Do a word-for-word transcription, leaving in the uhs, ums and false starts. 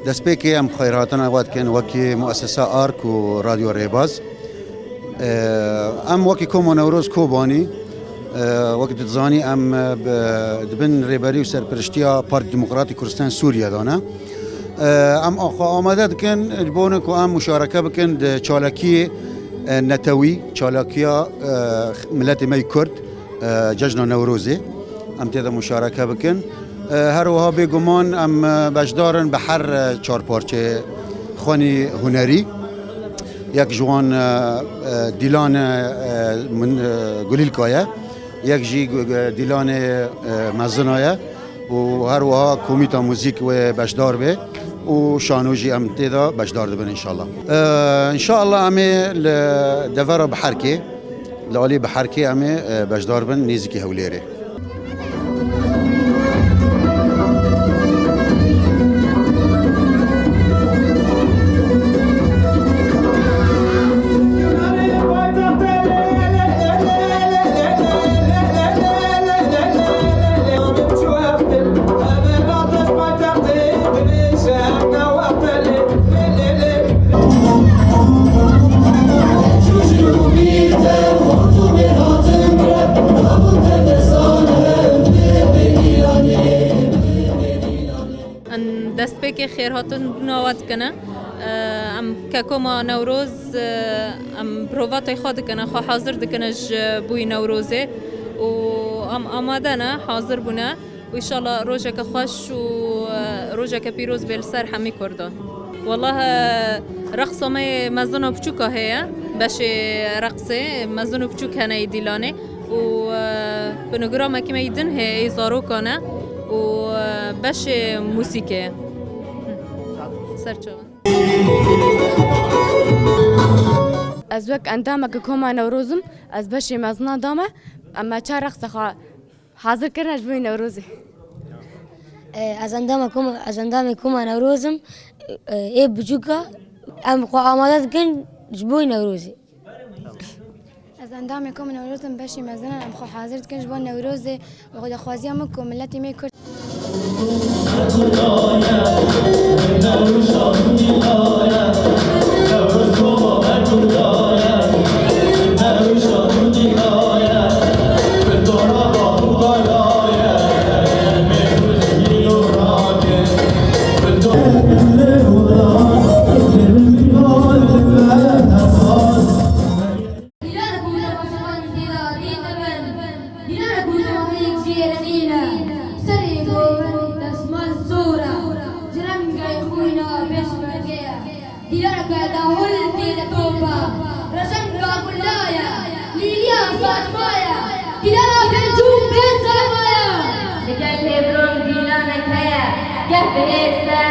Destpêkê em xêrhatina we dikin wekî muessesa Ark û Radyo Rêbaz. Ee, em wekî Koma Newroz Kobanî, ee, wekî tu dizanî em, ee, bi, di bin rêberî û serpiriştiya Partî Demokratîk Kurdistan Sûriye de ne. Ee, em xwe amade dikin, ji bo ku em muşareke bikin di çalakiyê, ee, netewî, çalakiya, ee, miletê me yê Kurd, ee, Cejna Newrozê. Em tê de muşareke bikin. Ee, her wiha bêguman em, ee, beşdar in bi her, ee, çar parçeyê xwenî hunerî. Yek ji wan, ee, ee, Dîlan, ee, min, ee, Gulîlka ye. Yek jî gu-, gu-, Dîlanê, ee, Mezina ye. Û her wiha komîta muzîk wê beşdar be. Û şano jî em tê de beşdar dibin înşallah. Ee, înşallah em ê li devera Biherkê, li alî Biherkê em ê, ee, beşdar bin nêzîkî Hewlêrê. Em destpêkê xêrhatin bûna we dikine. Em Kekoma Newroz, em provatê xwe dikine, xwe hazir dikine ji bo Newrozê û em amade ne, hazir bûne. Û înşallah rojeke xweş û, e, rojeke pîroz bê li ser hemî Kurdan. Wallah, e, reqsa me yê mezina biçûka heye, beşê reqsê mezin û biçûk hene yê Dîlanê û, e, programekî me yê din heye yê zarokan e û, e, beşê muzîkê ye. Ser çavan. Ez wek endameke Koma Newroz im, ez beşê mezina dame, em me çar reqsa xwe hazir kirine ji bo Newrozê. E, ez endama Koma, ez endamê Koma Newroz im, e, ê biçûka, em xwe amade dikin ji bo Newrozê. Ez endamê Koma Newroz im, beşê mezin in, em xwe hazir dikin ji bo Newrozê. Û xwedexwaziya min ku miletê me Kurd Dîlana ku temaşevanên tê de dît dibin, dîlana ku temahiyek jê re nîne, serê govend destmal sor e, ji rengê xwîna pêşmerge ye. Dîlaneke dahûl tê de top e, rejenga gula ye, lîliya saçma ye. Dîlana pênc û pênc serma ye. Li gel Hêvron dîlanek heye, geh bihêse,